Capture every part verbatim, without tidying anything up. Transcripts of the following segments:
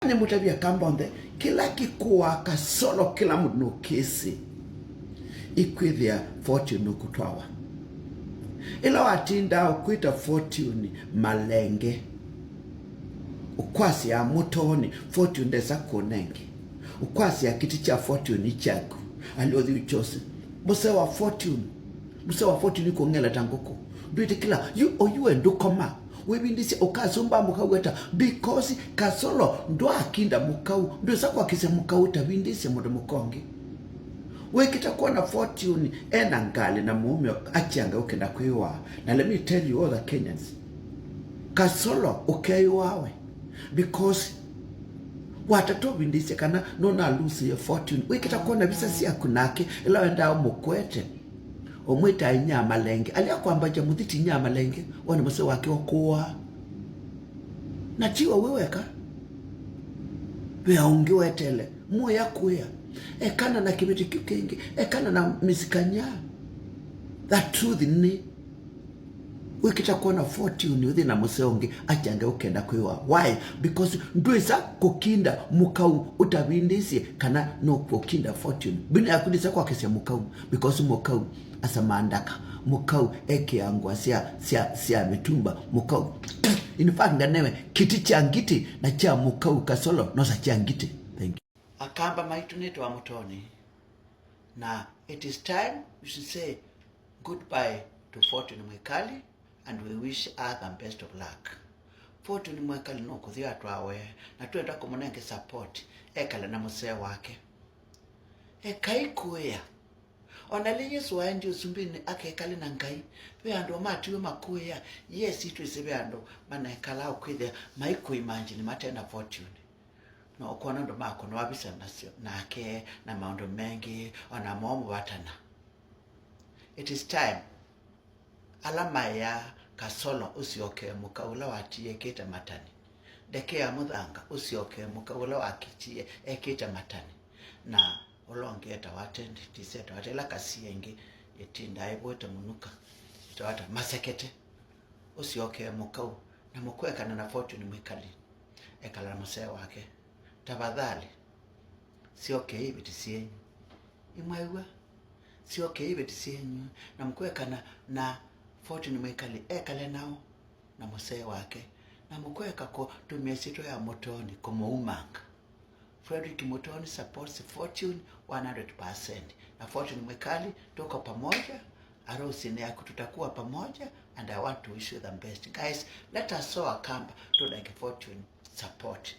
Nĩmũtavya Akamba onthe, kĩla kĩkũaa Kasolo kĩla mũndũ nũkĩsĩ, ĩkwĩthĩa fortune nũkũtwawa. Ĩla watindaa ũkwĩta fortune malenge, ũkwasya mũtoonĩ, fortune ndesa kũnenge. Ũkwasya kĩtĩ kya fortune kyaku, aliothi uchose. Mũseo wa fortune, mũseo wa fortune kũng'ela ta ngũkũ. Ndwĩtĩkĩla, yu oyu we ndũkoma. Wĩvindĩsye ũkasũmba mũkau ata, because Kasolo ndwaakinda mũkau, ndwĩsa kwakĩsya mũkau ũtavindĩsye mũndũ mũka ũngĩ. Wĩkĩta kwona fortune ena ngalĩ na mũũme akyanga ũkenda kwĩwaa. Na let me tell you all the Kenyans, Kasolo ũkeyũawe, because watata ũvindĩsye kana nũnalusie fortune. Wĩkĩta kwona visa syaku nake, ĩla wendaa ũmũkwete, ũmwĩta inya malenge. Alea kwambakya mũthiti inya malenge, wone mũseo wake ũkũaa. Na tiwe we weka. Ve ũngĩ wetele, mũya kũya. Ekana na kĩveti kĩu kĩngĩ, ekana na mĩsikanya. The truth nĩ, wĩkĩta kwona fortune ũthi na mũseo ũngĩ, akyange ũkenda kwĩwa. Why? Because ndwĩsa kũkinda mũkau ũtavindĩsye kana nũkũkinda fortune. Mbino yaku ndĩsa kwakĩsya mũkau, because mũkau asamaa ndaka, mũkau ekĩaa ngũa sya, sya, sya mĩtumba, mũkau. In fact, nganewe kĩtĩ kya ngitĩ na kya mũkau Kasolo nosa kya ngitĩ. Thank you. Akamba maitũ nĩtwa mũtoni, na it is time we should say goodbye to Fortune Mwikali and we wish her the best of luck. Fortune Mwikali nũkũthi atwawe, na twenda kũmũnenge support ekale na mũseo wake. Ekai kũĩa. O na ĩla Yesũ waendie ũsumbĩnĩ akekale na Ngai, ve andũ matiwe makũĩa. Yes, itwĩsĩ ve andũ manekala ũkwĩthĩa maikũimagine mate na fortune. Na ũkwona andũ makũnwa visa nasyo, nake na maũndũ mengĩ, o na moo mũvatana. It is time. Ala maĩaa Kasolo ũsyokee mũka ũla watiie ekĩte matani. Ndekea mũthanga ũsyokee mũka ũla wakitie ekĩte matani. Na ũla ũngĩ etawa Tendi, tisi etawa ata, ĩla kasia ĩngĩ ĩtindaa ĩvũĩte mũnuka, ĩtawa ata, Masekete. Ũsyokee mũkau, na mũkwekana na Fortune Mwikali. Ekala na mũseo wake. Tafadhali, syokei iveti syenyu. Imwew'a? Syokei iveti syenyu, na mũkwekana na Fortune Mwikali ekale nao na mũsee wake, na mũkweka kũtũmĩa syĩtwa ya Mũtoni kũmũumanga. Frederick Mũtoni supports Fortune one hundred percent. Na Fortune Mwikali, tuko pamoja, harusinĩ yaku tutakuwa pamoja, and I want to wish you the best. Guys, let us show Akamba tũnenge Fortune support.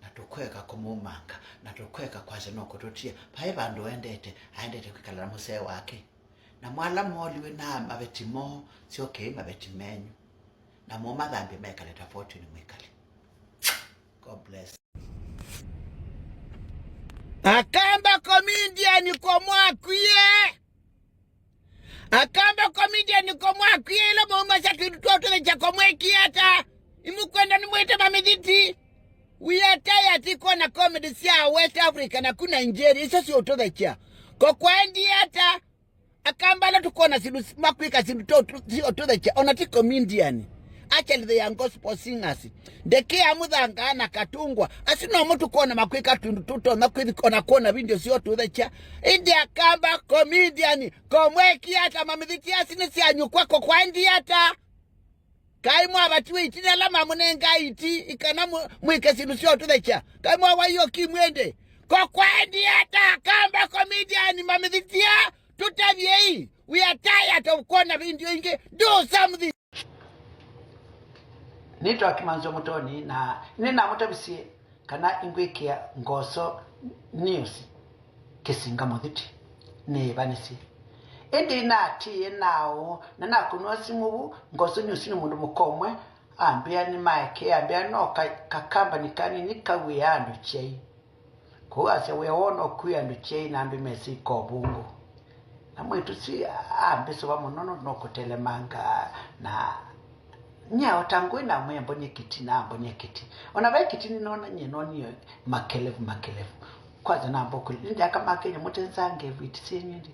Na tũkweka kũmũmanga, na tũkweka kwasya no kũtũtia. Vai vandũ endete, aendete kwĩkala na mũsee wake. Na mwala moliwe na maveti moo, syokei maveti menyu. Na mũmathambye mekale ta Fortune Mwikali. God bless. Akamba comedian kwa mwakwie. Akamba comedian kwa mwakwie, ĩla maumasya twĩndũ twa ũtũthekya kwa mwĩkie ata. Imũkwenda nĩmwĩte mamĩthiti. We are tired kwona comedy sya West Africa na ku Nigeria, iso sya ũtũthekya. Ko kwaendie ata? Akamba ala tũkona syĩndũ s-, makwĩka syĩndũ twa ũtũ-, sya ũtũthekya, ona ti comedian. Actually, they are gospel singers. Ndekea Mũthanga na Katungwa. Asu nomo tũkona makwĩka twĩndũ tũtonya kwĩthi ona kwona video sya ũtũthekya. Ĩndĩ Akamba comedian, ko mwĩkie ata mamĩthiti asi nĩ syanyu kwako kwaendie ata? Kai mwavatiwe iti nĩ ala mamũnenga iti, ikana mũ-, mwĩke syĩndũ sya ũtũthekya. Kai mwawaiyo ki mwĩndĩ. Ko kwaendie ata Akamba comedian mamĩthiti? Tũtavyei. We are tired of kwona video ingĩ. Do something. Nĩtwa Kĩmanzũ Mũtoni, na nĩnamũtavisye kana ingwĩkĩa Ngoso News kĩsinga mũthiti. Nĩĩvanĩsye. Ĩndĩ natiie nao na nakũnwa simũ vu Ngoso News nĩ mũndũ mũka ũmwe ambĩa nĩmaekee, ambĩa no ka-, kakambani kanini kawĩaa andũ kyai. Kũu asya wĩa woo no kuĩ andũ kyei na andũ mesĩ kovungu. Na mwĩĩtu si ambĩsũva mũno nũndũ nũkũtelemanga na nyie o ta ngũĩ namwĩa mbonie kĩti na ambonie kĩti. Ona vai kĩti nĩnona nyie nonie makelevu makelevu. Kwanza namba ũkũlya, ĩndĩ aka ma Kenya mũtenzange iveti syenyu ĩndĩ?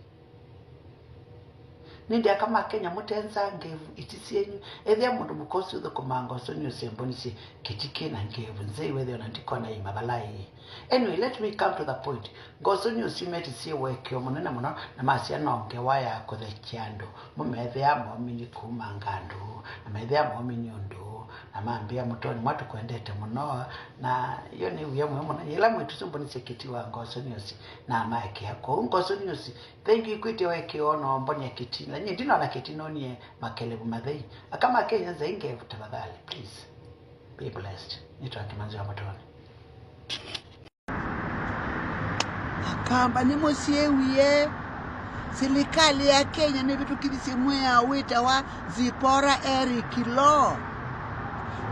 Nĩndĩ aka ma Kenya mũtenzaa ngevu iti syenyu. Ethĩa mũndũ mũka ũsu ũthũkũmaa ngoso nĩ ũsembonĩsye kĩti kĩ na ngevu nzei wethĩa ona ndikona ĩima vala ĩĩ. Anyway, let me come to the point. Ngoso nĩ ũsu metisie ũekeo mũnene mũno na masya no ngewa ya kũthekya andũ. Mũmethĩa mominyi kumanga andũ, na methĩa mominyi ũndũ, na mambĩa mũtoni mwa tũkwendete mũno. Na yo nĩ wia mwĩ mũno. Yĩla mwĩtu sembonĩsye kĩti wa ngoso nĩ ũsu na amaekea kũu ngoso nĩ ũsu. Thank you, kwĩtya wekeo na ũmbonia kĩti. Na nyie ndinona kĩti nonie makelevu mathei. Aka ma Kenya nzai ngevu tafadhali, please. Be blessed. Nĩtwa Kĩmanzi wa Mũtoni. Akamba nĩmũsyĩwie. Silikalĩ ya Kenya nĩvĩtũkĩthisye mwĩao wĩtawa Zipporah Eric Law.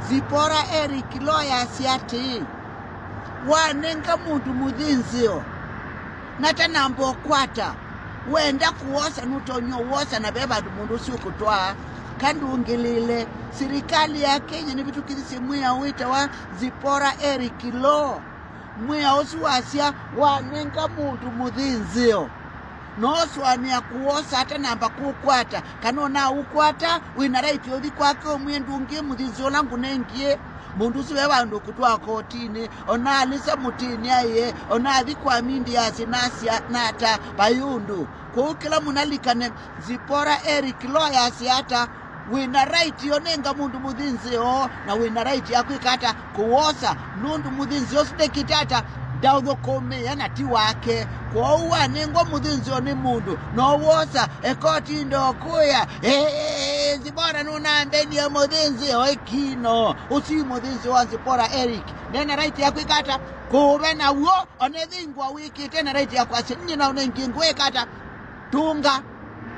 Zipporah Eric Law yasya atĩĩ, wanenga mũndũ mũthĩnzĩo na atanamba ũkwata, wenda kũwosa nũtonya ũwosa na ve vandũ mũndũ ũsu ũkũtwaa, ka ndũngĩlĩle. Silikalĩ ya Kenya nĩvĩtũkĩthisye mwĩao wĩtawa Zipporah Eric Law. Mwĩao ũsu wasya, wanenga mũndũ mũthĩnzĩo, noosũanĩa kũwosa atanamba kũkwata, kana onaũkwata, wĩ na raiti ũthi kwake ũmwĩe, ndũngĩ mũthĩnzĩo ũla ngũnengie. Mũndũ ũsu ve vandũ ũkũtwaa kotinĩ, ona alĩsa mũtĩnĩ aĩe, ona athi kwa mindiasi nasya nata, vai ũndũ. Kwoou kĩla mũnalikane, Zipporah Eric Law yasya ata? Wĩ na raiti yo nenga mũndũ mũthĩnzĩo, na wĩ na raiti ya kwĩka ata? Kũwosa, nũndũ mũthĩnzĩo ũsu ndekĩte ata? Ndaũthũkũmĩe na ti wake. Kwoou wanengwa mũthĩnzĩo nĩ mũndũ, no wosa, eka ũtinda ũkũya, "Ĩĩ, Zipporah nũnambenie mũthĩnzĩo ĩkino." Ũsu mũthĩnzĩo wa Zipporah Eric ndena raiti ya kwĩka ata? Kũũve naw'o, ona ethĩwa ngũa wĩkĩte na raiti ya kwasya, "Nyie na ũnengie ngũa ĩka ata?" Tũnga.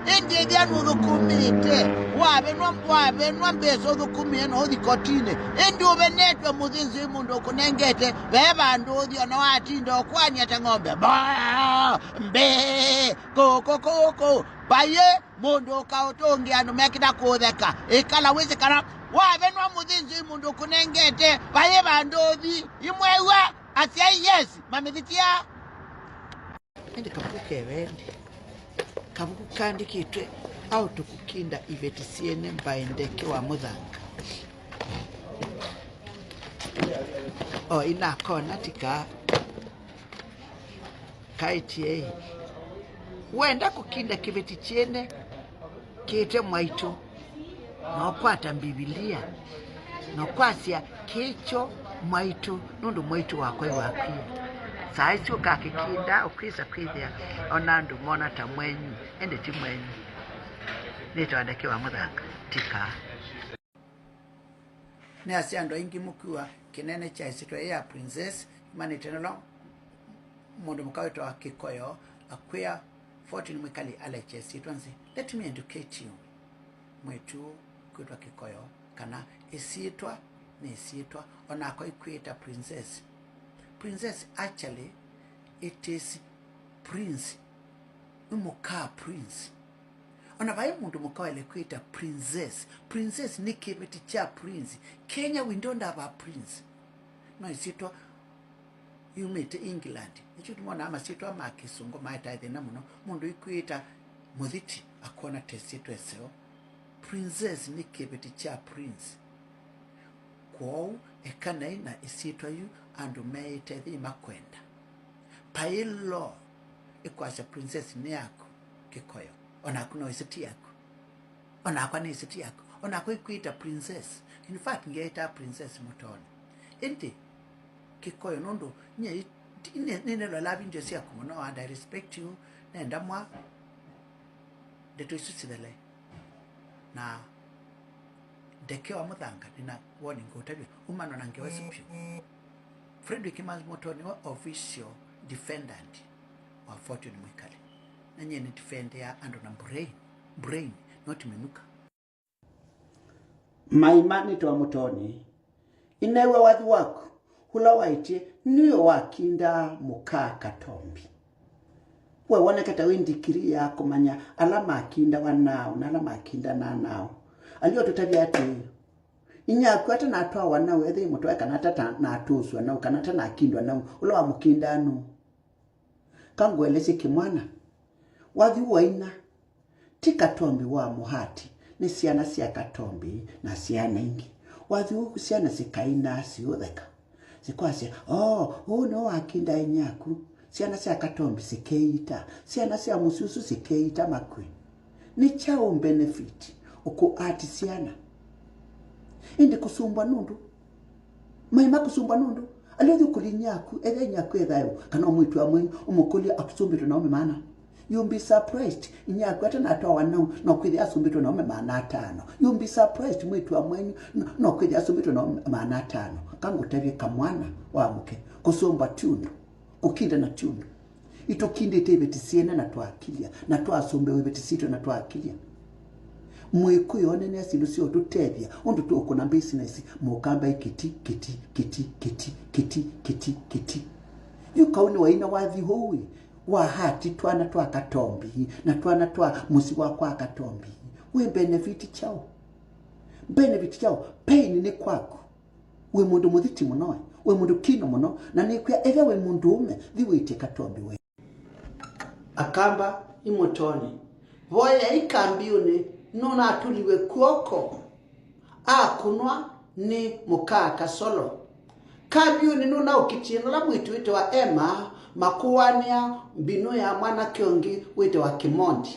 Ĩndĩ ethĩa nũthũkũmĩte, wavenwa, wavenwa mbesa ũthũkũmĩe na ũthi kotinĩ, ĩndĩ ũvenetwe mũthĩnzĩo mũndũ ũkũnengete, ve vandũ ũthi ona watinda ũkwany'a ta ng'ombe. Baa! Mbee! Kũkũ, kũkũ! Vayĩ mũndũ ũkaũtũngĩa andũ mekĩta kũtheka. Ĩkala wĩsĩ kana wavenwa mũthĩnzĩo mũndũ ũkũnengete, vayĩ vandũ ũthi. Imwew'a? Asyai yes, mamĩthikĩa. Ĩndĩ kavuku ke vendi, kavuku kaandĩkĩtwe aũtũ kũkinda iveti syene mbaĩ ndeke wa mũthanga. O inakona tika kaĩtie, wenda kũkinda kĩveti kyene kĩte mwaitũ, na ũkwata Mbivilia, na ũkwasya, "Kĩkyo mwaitũ, nũndũ mwaitũ wakwa ĩwakwie." Saa isu ũkakĩkinda, ũkwĩsa kwĩthĩa ona andũ mona ta mwenyu, ĩndĩ ti mwenyu. Nĩtawa ndeke wa mũthanga, tika. Nĩasya andũ aingĩ mũkwĩw'a kĩnene kya ĩsyĩtwa yĩĩ ya Princess, imanĩte na ũla mũndũ mũka wĩtawa Kĩkoyo akwĩa, Fortune Mwikali alekya ĩsyĩtwa nzĩ. Let me educate you. Mwĩĩtu kwĩtwa Kĩkoyo, kana ĩsyĩtwa nĩ ĩsyĩtwa, onakwa ikwĩĩta Princess. Princess actually it is prince. Nĩ mũka prince. Ona vai mũndũ mũka waĩle kwĩta princess. Princess nĩ kĩveti kya prince. Kenya we don't have a prince. No ĩsyĩtwa yumĩte England. Nĩkyo tũmonaa masyĩtwa ma kĩsũngũ maetae thĩna mũno. Mũndũ ikwĩĩta mũthiti akona ta ĩsyĩtwa ĩseo. Princess nĩ kĩveti kya prince. Kwoou ekanai na ĩsyĩtwa yu andũ meĩte ethĩi makwenda. Paĩ law ĩkwasya princess nĩ yaku Kĩkoyo. Onaku no ĩsĩ ti yaku. Onakwa nĩsĩ ti yaku. Onakwa ikwĩta princess. In fact, ngeĩtaa princess Mũtoni. Ĩndĩ Kĩkoyo nũndũ nyie nĩnelolaa video syaku mũno and I respect you. Nenda mwa ndeto isu sithele. Na ndeke wa mũthanga, nĩna warning ngũtavya, umana na ngewa isu vyũ. Fredrick Kimanzi Mũtoni nĩwe official defendant wa Fortune Mwikali. Na nyie nĩ defendia andũ na brain, brain, not mĩnuka. Maima nĩtwa Mũtoni. Ineew'a wathi waku, ũla waĩtye nĩwe wakindaa mũka Katombi. We woneka ta wĩ ndikiri ya kũmanya ala makindawa naaũ na ala makindanaa naaũ. Alio tũtavye atĩĩ, inyaku atanatwawa nau ethĩi mũtwae kana atanatũsw'a nau kana atanakindwa nau, ũla wamũkindaa nũũ? Kangũelesye kĩmwana, wathi waina, Ti Katombi wa mũhati, nĩ syana sya Katombi na syana ingĩ. Wathi ũu syana sikainaa siũtheka. Sikwasya, "Oh, ũũ nĩwe wakinda inyaku." Syana sya Katombi sikeita, syana sya mũsyĩ ũsu sikeita makw'e. Nĩ kyaũ benefit ũkũati syana? Ĩndĩ kũsumbwa nũndũ. Maima kũsumbwa nũndũ. Aliothi ũkũlya inyaku, ethĩa inyaku e thayũ, kana mwĩĩtu wa mwenyu, ũmũkũlye akũsumbĩtwe na aũme maana. You'll be surprised. Inyaku atanatwawa nau, no kwĩthĩa asumbĩtwe na aũme maana atano. You'll be surprised, mwĩĩtu wa mwenyu, no, no kwĩthĩa asumbĩtwe na aũme maana atano. Kangũtavye kamwana wa mũke, kũsũmba ti ũndũ. Kũkindana ti ũndũ. Itũkindĩte iveti syene na twakilya, na twasũmbĩwa iveti sitũ na twakilya. Mwĩkũyũ onenea syĩndũ sya ũtũtethya, ũndũ tũũkũna business, mũkamba ĩ kĩti, kĩti, kĩti, kĩti, kĩti, kĩti, kĩti. Yu kau nĩ waina wathi ũu ĩ, wa hati twana twa Katombi, na twana twa mũsyĩ wakwa Katombi. Wĩ benefit kyaũ? Benefit kyaũ? Pain nĩ kwaku. Wĩ mũndũ mũthiti mũno, wĩ mũndũ kino mũno, na nĩkwĩa ethĩa wĩ mũndũ ũme, thi wĩtye Katombi we. Akamba imũtoni. Voyai Kambiũnĩ nũnatuliwe kw'oko, akũnwa nĩ mũkaa Kasolo. Kambiũnĩ nũnaũkitie nũla mwĩĩtu wĩtawa Emma makũanĩa mbinũ ya mwanake ũngĩ wĩtawa Kĩmondi.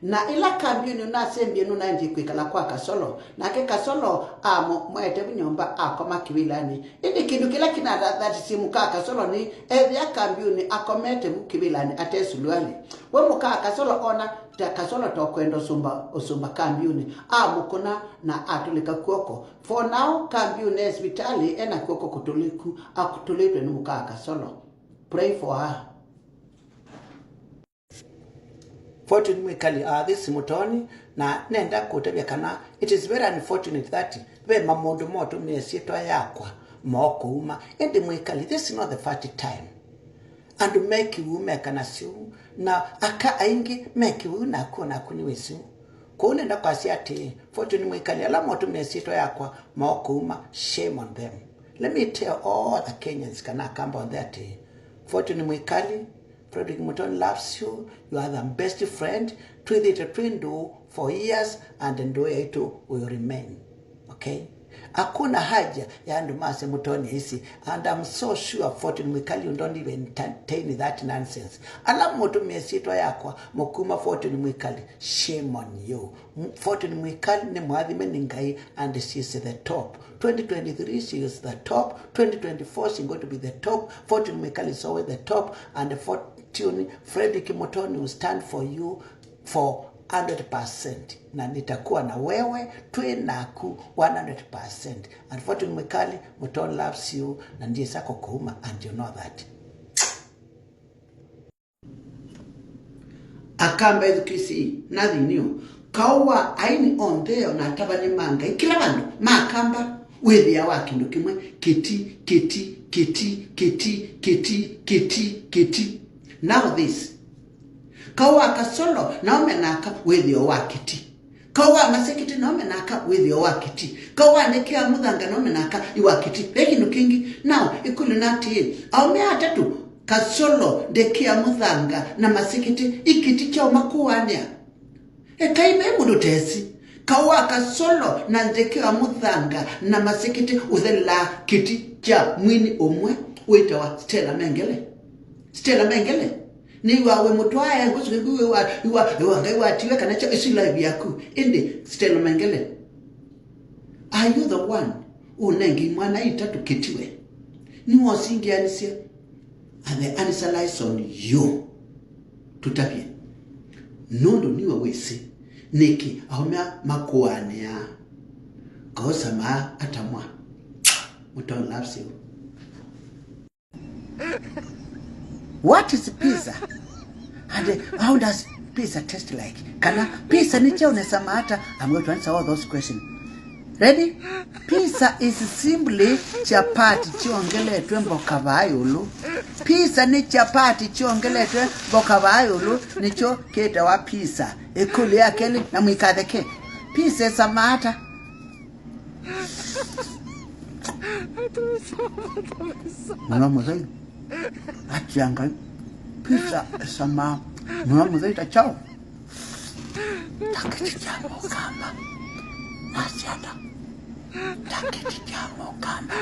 Na ĩla Kambiũnĩ ũnasembie nũnaendie kwĩkala kwa Kasolo, nake Kasolo amũete vu nyũmba akoma kĩvĩlanĩ. Ĩndĩ kĩndũ kĩla kĩnathathatisye mũkaa Kasolo nĩ ethĩa Kambiũnĩ akomete vu kĩvĩlanĩ ate suluali. We mũkaa Kasolo ona ta Kasolo tokwenda ũsũmba, ũsũmba Kambiũnĩ, amũkũna na atũlĩka kw'oko. For now, Kambiũnĩ e sivitalĩ ena kw'oko kũtũlĩku, akũtũlĩtwe nĩ mũkaa Kasolo. Pray for her. Fortune Mwikali, ah, this Mutoni, na nenda kũtavya kana it is very unfortunate that ve mamũndũ motũmĩe syĩtwa yakwa mokũuma. Ĩndĩ Mwikali, this is not the first time. Andũ me kĩw'ũ mekana syĩu, na aka aingĩ me kĩw'ũ naku, o naku nĩwĩsĩ. Kwoou nenda kwasya atĩĩ, Fortune Mwikali, ala motũmĩe syĩtwa yakwa mokũuma, shame on them. Let me tell all the Kenyans kana Akamba onthe atĩĩ, Fortune Mwikali, Frederick Mutoni loves you. You are the best friend. Twĩthĩĩtwe twĩ ndũũ for years and ndũũ yaitũ will remain. Okay? Hakuna haja ya andũ masye Mutoni aisye, and I'm so sure Fortune Mwikali, you don't even entertain that nonsense. Ala mũtũmĩe syĩtwa yakwa mũkuma Fortune Mwikali, shame on you. M-, Fortune Mwikali nĩ mwathime nĩ Ngai and she is the top. Twenty twenty-three, she is the top. Twenty twenty-four, she going to be the top. Fortune Mwikali is always the top. And Fortune, Frederick Mutoni will stand for you for hundred percent. Na nitakuwa na wewe, twĩ naku one hundred percent. And Fortune Mwikali, Mutoni loves you, na ndiĩsa kũkũuma, and you know that. Akamba ethukĩĩsyei, nothing new. Kaũ wa aini onthe o na atavany'a ma Ngai kĩla vandũ ma Akamba wĩthĩawa kĩndũ kĩmwe, kĩti, kĩti, kĩti, kĩti, kĩti, kĩti, kĩti. Now this. Kaũ wa Kasolo nao me na aka wĩthĩo wa kĩti. Kaũ wa Masekete nao me na aka wĩthĩo wa kĩti. Kaũ wa Ndeke ya Mũthanga nao me na aka ĩ wa kĩti. Ve kĩndũ kĩngĩ. Now, ĩkũlyo nĩ atĩĩ, aũme atatũ, Kasolo, Ndeke ya Mũthanga, na Masekete, ĩ kĩti kyaũ makũanĩa? Ekai ve mũndũ ũtesĩ. Kaũ wa Kasolo na Ndeke ya Mũthanga na Masekete ũthelaa kĩti kya mwini ũmwe wĩtawa Stella Mengele. Stella Mengele. Nĩw'a wĩ mũtwae, ngũsĩ wĩ, wĩ wa, wĩ wa, wĩ wa Ngai watiwe kana kya, ĩsu live yaku. Ĩndĩ, Stella Mengele, are you the one ũnenge imwana itatũ kĩti we? Nĩwosingĩanisye? And the answer lies on you. Tũtavye. Nũndũ nĩwe wĩsĩ nĩkĩ aũme aa makũanĩaa. Kaũ Samaa atamwa. Mutoni loves you. What is pizza? And, uh, how does pizza taste like? Kana pizza nĩ kyaũ nesa maata? I'm going to answer all those questions. Ready? Pizza is simply chapati kyongeletwe mboka vaa ĩũlũ. Pizza nĩ chapati kyongeletwe mboka vaa ĩũlũ, nĩkyo kĩtawa pizza. Ĩkũlyo ya kelĩ, na mũikatheke. Pizza ĩsamaa ata? Mũno mũthei. Atia Ngai. Pizza ĩsamaa mũno mũthei ta kyaũ? Takĩti kya mũkamba. Nasya ata? Takĩti kya mũkamba.